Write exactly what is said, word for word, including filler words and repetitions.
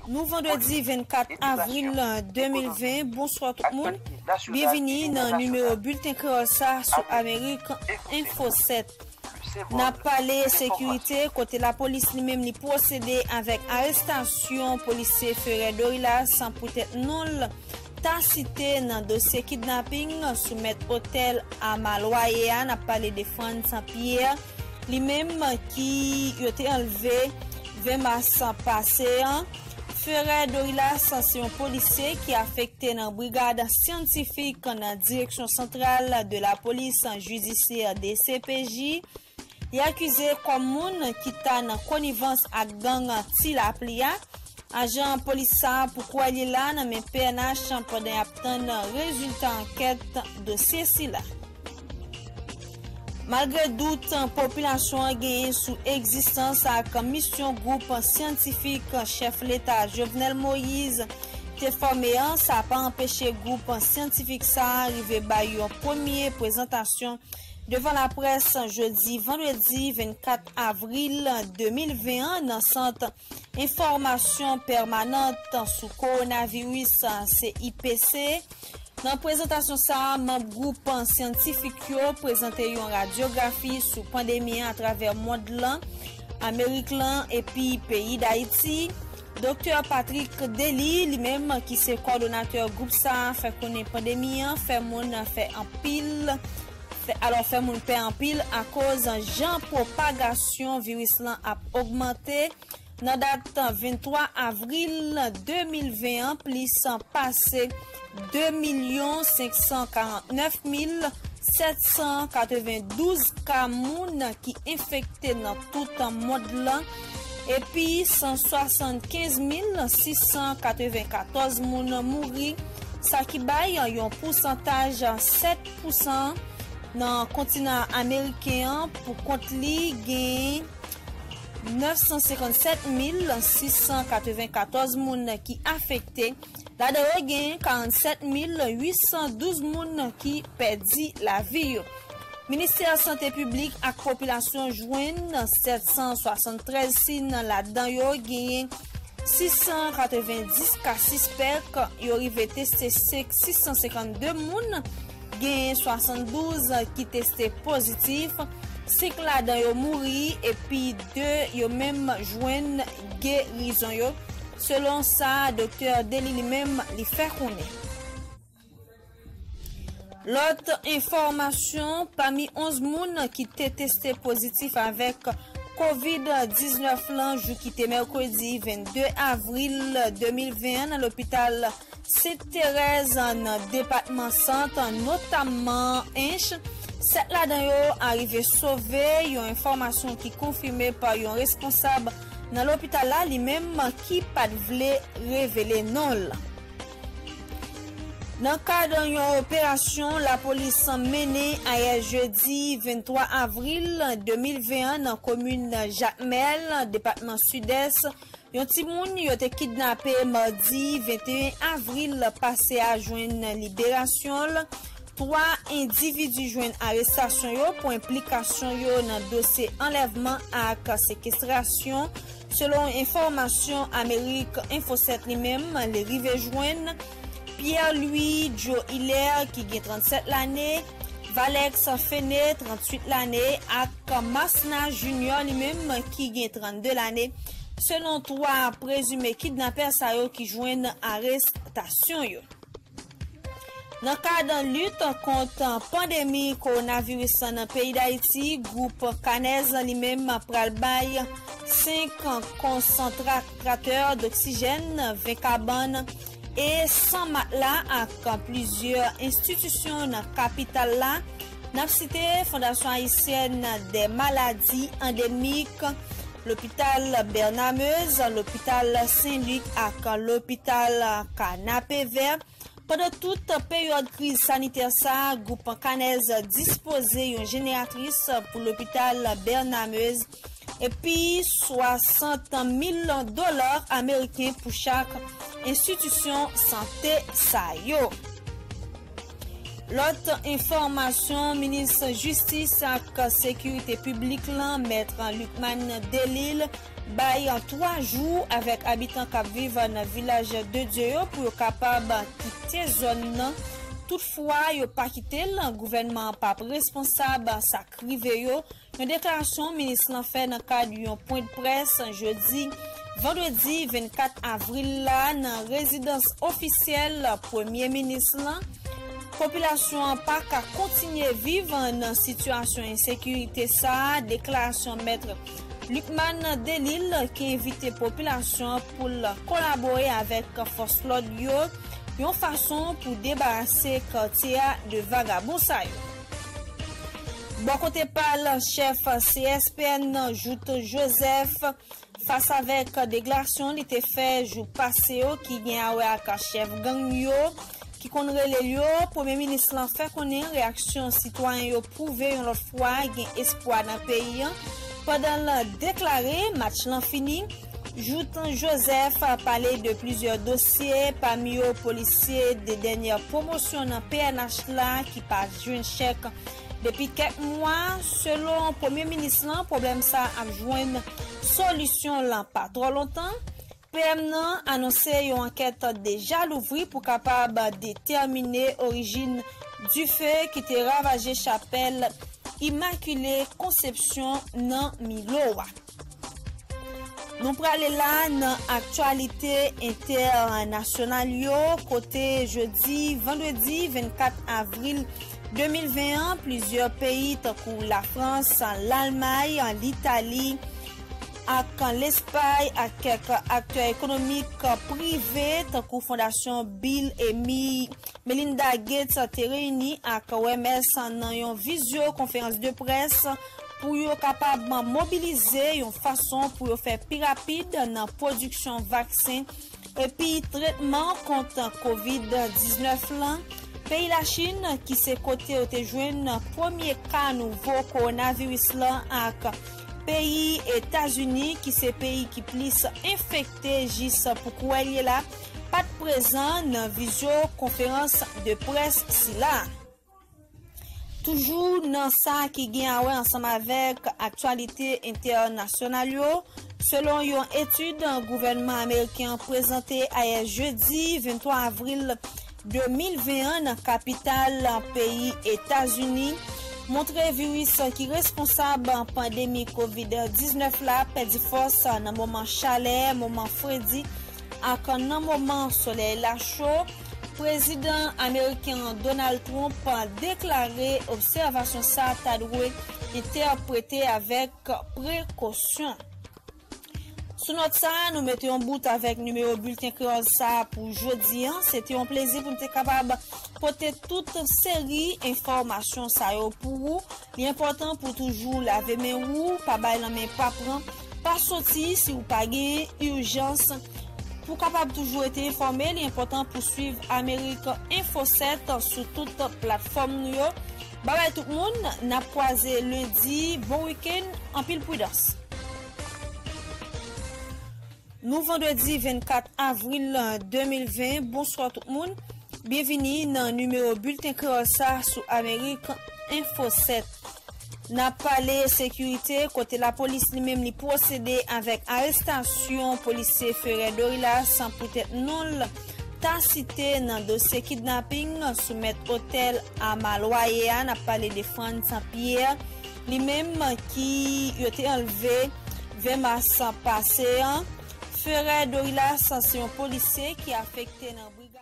Nou vandredi vennkat avril de mil ven, bonswa tout moun. Byenvini nan nimewo Bilten Kreyòl sa sou Amerik Enfo sèt. N ap pale sekirite, kote lapolis li menm li pwosede avèk arestasyon polisye Ferre Dorilas poutèt non l ta site nan dosye kidnaping sou mèt otèl a Malwaye a. N ap pale de Frantz Pierre, li menm ki yo te anlve ven mas pase an. Ferre Dorilas se yon polisye ki afekte nan brigad syantifik nan Direksyon Santral de la Polis Jidisyè, D C P J. Li akize kòm moun ki ta nan konivans ak gang Ti Lapli a. Ajan polis sa a pou kouwè li la nan men P N H pandan y ap tann rezilta ankèt dosye sila. Malgre dout popilasyon an genyen sou egzistans ak misyon gwoup syantifik chèf leta Jovenel Moïse te fòme an, sa pa anpeche gwoup syantifik sa a rive bay yon premye prezantasyon devan laprès jodi vandredi vennkat avril de mil ven an nan Sant Enfòmasyon Pèmanant sou Kowonaviris, C I P C. Nan prezantasyon sa a, manm gwoup syantifik yo prezante yon radyografi sou pandemi an atravè mond lan, Amerik lan epi peyi Dayiti. Doktè Patrick Dely, li menm ki se kòdonatè gwoup sa a, fè konnen pandemi an fè moun fè anpil, fè, alò fè moun pè anpil akoz jan pwopagasyon viris lan ap ogmante. Nan dat venntwa avril de mil ven an, plis pase de milyon senk san karant nèf mil sèt san katrevendouz ka moun ki enfekte nan tout mond lan, epi san swasannkenz mil sis san katrevenkatòz moun mouri, sa ki bay yon pousantaj sèt pousan nan kontinan ameriken an. Pou kont li, gen nèf san senkannsèt mil sis san katrevenkatòz moun ki afekte. Ladan yo, gen karannsèt mil uit san douz moun ki pèdi lavi yo. Ministè Sante Piblik ak Popilasyon jwenn sèt san swasanntrèz siy, ladan yo genyen sis san katrevenndis ka sispèk. Yo rive teste sis san senkannde moun, genyen swasanndouz ki teste pozitif. Senk ladan yo mouri, epi de yo menm jwenn gerizon yo, selon sa Doktè Dely li menm li fè konnen. Lòt enfòmasyon, pami onz moun ki te teste pozitif avèk kovid diznèf lan jou ki te mèkredi vennde avril de mil ven an nan lopital Sent Terèz nan depatman Sant, notamman Ench, sèt ladan yo arive sove, yon enfòmasyon ki konfime pa yon responsab nan lopital la, li menm ki pa t vle revele non l. Nan kad yon operasyon lapolis mennen ayè jedi venntwa avril de mil ven an nan komin Jakmèl, depatman Sidès, yon timoun yo te kidnape madi venteyen avril pase a jwenn liberasyon l. Twa endividi jwenn arestasyon yo pou enplikasyon yo nan dosye anlèvman ak sekestrasyon. Selon enfòmasyon Amerik Enfo sèt li menm, li rive jwenn Pierre Louis Joe Hilaire, ki gen trannsèt lane, Valex Fene, tranntuit lane, ak Masna Junior, li menm, ki gen trannde lane, selon twa prezime kidnapè sa yo ki jwenn arestasyon yo. Nan kad lit kont pandemi kowonaviris lan nan peyi Dayiti, gwoup Kanèz li menm pral bay senk konsantratè doksijèn, ven kabann e san matla ak plizyè enstitisyon nan kapital la. N ap site Fondasyon Ayisyèn dè Maladi Andemik, Lopital Bernamez, Lopital Sen Lik ak Lopital Kanapevè. Pandan tout peryòd kriz sanitè sa a, gwoup Kanèz dispoze yon jeneratris pou lopital Bernamez epi swasant mil dola ameriken pou chak enstitisyon sante sa yo. Lòt enfòmasyon, minis jistis ak sekirite piblik lan, mèt Lucmane Delille, bay twa jou avèk abitan k ap viv nan Vilaj de Dye yo pou yo kapab kite zòn nan. Toutfwa, yo pa kite l, gouvènman an p ap responsab sa k rive yo. Yon deklarasyon minis lan fè nan kad yon pwendprès jodi vandredi vennkat avril la nan rezidans ofisyèl premye minis lan. Popilasyon an pa ka kontinye viv nan sitiyasyon ensekirite sa a, deklarasyon mèt Lucmane Delille ki envite popilasyon an pou l kolabore avèk fòs lòd yo yon fason pou debarase katye a de vagabon sa yo. Bò kote pa l, chèf C S P N nan, Jouthe Joseph, fas avèk deklarasyon li te fè jou pase yo ki gen a wè ak chèf gang yo ki konn rele l yo, premye minis lan fè konnen reyaksyon sitwayen yo pwouve yon lòt fwa gen espwa nan peyi an pandan l deklare match lan fini. Jouthe Joseph pale de plizyè dosye, pami yo polisye de dènyè pwomosyon nan P N H la ki pa jwenn chèk depi kèk mwa. Selon premye minis lan, pwoblèm sa ap jwenn solisyon lan pa twò lontan. P M nan anonse yon ankèt deja louvri pou kapab detèmine orijin dife ki te ravaje chapèl Imakile Konsepsyon nan Milo a. Nou prale la nan aktyalite entènasyonal yo, kote jodi vandredi vennkat avril de mil ven an, plizyè peyi tankou Lafrans, Lalmay, Litali ak Lespay ak kèk aktè ekonomik prive tankou Fondasyon Bill e Mi- Melinda Gates te reyini ak O M S nan yon vizyo konferans de près pou yo kapab mobilize yon fason pou yo fè pi rapid nan pwodiksyon vaksen epi tretman kont kovid diznèf lan. Peyi Lachin, ki se kote yo te jwenn premye ka nouvo kowonaviris lan, ak peyi Etazini, ki se peyi ki plis enfekte jis pou kounye a, pa t prezan nan vizyo konferans de près sila. Toujou nan sa ki gen a wè ansanm avèk aktyalite entènasyonal yo, selon yon etid gouvènman ameriken an prezante ayè jedi venntwa avril de mil ven an nan kapital peyi Etazini, montre viris ki responsab pandemi kovid diznèf la pèdi fòs nan moman chalè, moman fredi ak nan moman solèy la cho. Prezidan ameriken an, Donald Trump, deklare obsèvasyon sa ta dwe entèprete avèk prekosyon. Sou nòt sa, nou mete yon bout avèk nimewo bilten kreyòl sa pou jodi an. Se te yon plezi pou n te kapab pote tout seri enfòmasyon sa yo pou ou. Li enpòtan pou toujou lave men ou, pa bay lanmen pa pran, pa soti si w pa gen ijans. Pou w kapab toujou rete enfòme, li enpòtan pou swiv Amerik Enfo sèt sou tout platfòm nou yo. Babay tout moun, n ap kwaze lendi, bon wikenn, anpil pridans. Nou vandredi vennkat avril de mil ven, bonswa tout moun. Byenvini nan nimewo bilten kreyòl sa sou Amerik Enfo sèt. N ap pale sekirite, kote lapolis li menm li pwosede avèk arestasyon polisye Ferre Dorilas, poutèt non l ta site nan dosye kidnaping sou mèt otèl a Malwaye a. N ap pale de Frantz Pierre, li menm ki yo te anlve ven mas pase an. Ferre Dorilas se yon polisye ki afekte nan brigad